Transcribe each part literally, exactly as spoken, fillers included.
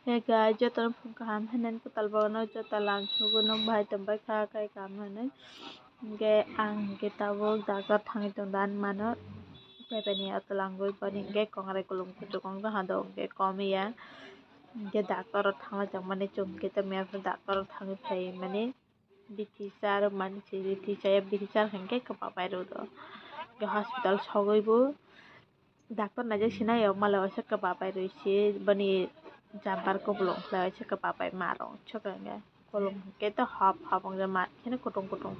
Hey guys, jotono phung kaham hinwi kwtal borokno joto lam sugo, nwng bahai tongbai kha, khe kaham hinwi. Hwnkhe ang hwnkhe tabuk doctor thangwi tong dan mano, pepeni atwlangwi boni hwnkhe kongrai kulum kuchuk wng tongkha do hwnkhe komiya. Hwnkhe doctor o thanglaijak mani chwng hwnkhe tamya phuru doctor o thangwi phaimani. Bithi char mani se bithi chaya, bithi char hwnkhe kwbabai rw do. Hwnkhe hospital sogwi bo doctor naijak sinai o, malai waisa kwbabai rw se boni jumper kubulung khlai waisa kwbabai ma rw sokha hwnkhe. Kolom hwnkhe to hop hop wngya ma kheno kutung kutung.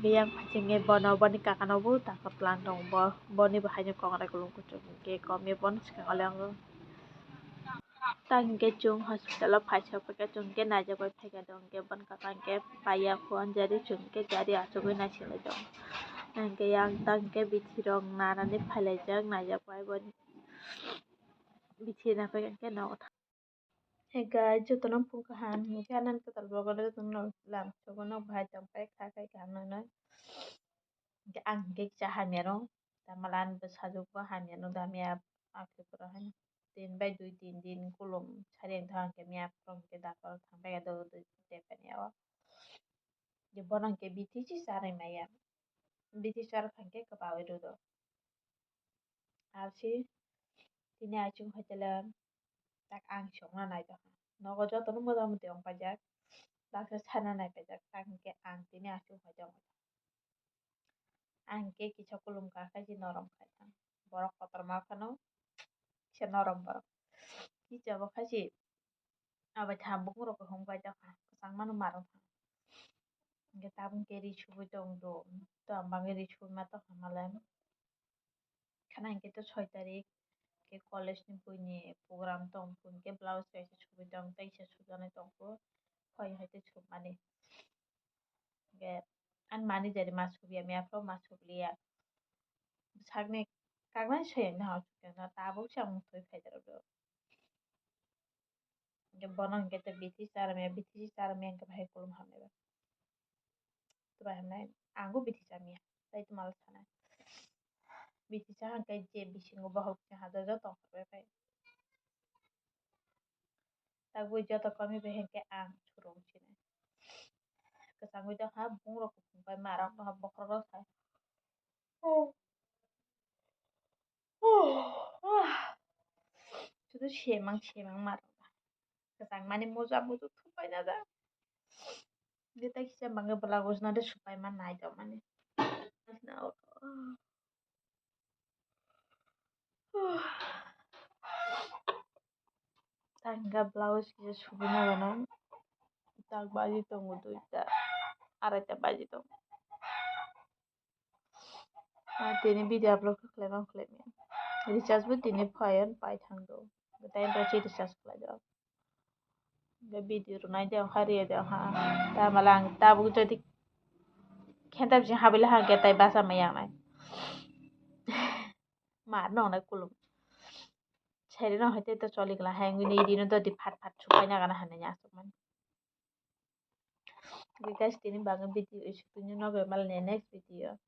Biyang phaisingye bono boni kakano bo doctor tlang tongo, bo boni bo haino kongrai kulung kuchuk hwnkhe komye bono swkang ole wngo. Ta hwnkhe chwng hospital o phaisa phaikha, chwng hwnkhe naijak bai phaikha do, hwnkhe bono kaka hwnkhe paiya phone jari, chwng hwnkhe gari achugwi naisingwi tongo. Hwnkhe yang ta hwnkhe bithi rok narani phailaijak, naijak bai bo bithi rw phaikha hwnkhe nogo thang. Hey guys, jotono phung kaham, hwnkhe anani kwtal vlog o jotono lam sugo, nwng bahai tongbai kha, khe kaham nang nai. Hwnkhe ang hwnkhe kisa hamya rw, tamo ani bwsajwk bo hamya rw, damya akhli pura haino tin bai dui tin din kulum sari ang thang khe miya phwrwng khe doctor thang bai khe do do tepani o. Je bono hwnkhe bithi si charwi maya, bithi char kha hwnkhe kwbawi rw do. Arsi tini achuk hoitele tak ang songna nai tongkha. Nogo jotono motamoti wng paijak, baksa sana nai paijak, tak hwnkhe ang tini achuk hoitong. Ang hwnkhe kisa kulum kha khe se norom khai thang. Borok kotorma phano kisa norom borok. Kisa bo khai se abai tha bukung rok hung pai tongkha, kwchangmano ma rw thang. Hwnkhe tabuk hwnkhe ri subui tong do, tong bangwi ri subui ma tongkha malai. Khana hwnkhe to soi tarik khe college ni buini program tong, hwnkhe blouse kaisa subui tong, tei kaisa sujaknai tongkho, phai hai tei sukmani. Hwnkhe ani manager ma subya, mia phuru ma subliya. Sakni kaknai soi no, tabuk se ang muthoi phai rw do. Hwnkhe bono hwnkhe tei bithi charwmaya, bithi si charwmaya hwnkhe bahai kulum hamya ba. Tei bahai hamnai, ang bo bithi chamya, tai tei mal sanai. Bithi cha hwnkhe je bisingo bohok se hajar joto ongkhorbai phai. Tabuk joto komi bai hwnkhe ang surung sinai. Kwchangwi tongkha, bung rok kuphung bai ma rok tongkha, bokhorok rok sai. Sudu semang semang ma rok. Kwchangmani muja muju thupai na da. Hwnkhe tei kisa bangwi blouse no de supai ma nai tongmani. Tangka blouse kisa subina gana. Tak baji tongo duita, araita baji tongo. Ah, tini video upload khe khlaimang khlaimya. Recharge bo tini phaio pai thangdo. Time paise recharge khlaijak. Hwnkhe video rwnai de wngkha, rwya de wngkha. Tamala ang tabuk jodi khenta bising habile hangkhe tai basa mai yangnai. Mar nongnai kulum. Seri no hai tei to choli gla hai wngwi rino dodi phat phat supai nagana hinwi asukmani. Hwnkhe guys, tini bagwi video isuk tini nogo malni next video.